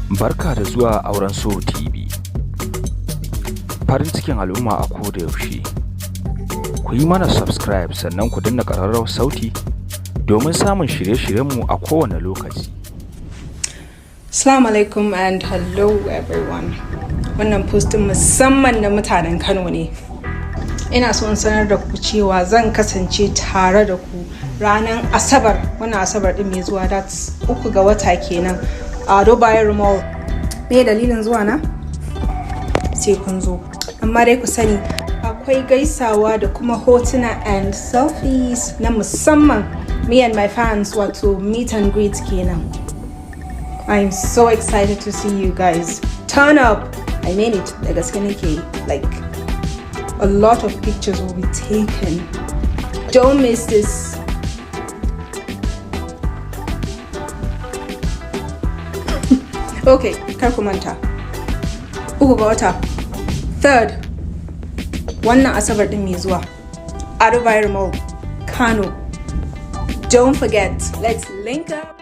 Barka da zuwa Auren So TV. Farin cikin al'umma a koda yaushe. Ku yi mana subscribe, sannan ku danna ƙararrawar sauti domin samun shirye-shiryenmu a kowane lokaci. Assalamu alaikum and hello everyone. Wannan postin musamman na mutanen Kano ne. Ina so in sanar da ku cewa zan kasance tare da ku ranar Asabar, wannan Asabar din mai zuwa, that's 3 ga wata kenan, a Ado Bayero Mall. Me dalilin zuwa na? Sai kun zo. Amma dai ku sani, akwai gaisawa da kuma hotuna and selfies na musamman, me and my fans, wato meet and greet kenan. I'm so excited to see you guys. Turn up! I mean it. Da gaske nake, like, a lot of pictures will be taken. Don't miss this. Okay, kar ku manta. 3 ga wata. Third. Wannan Asabar din mai zuwa. Ado Bayero Mall, Kano. Don't forget. Let's link up.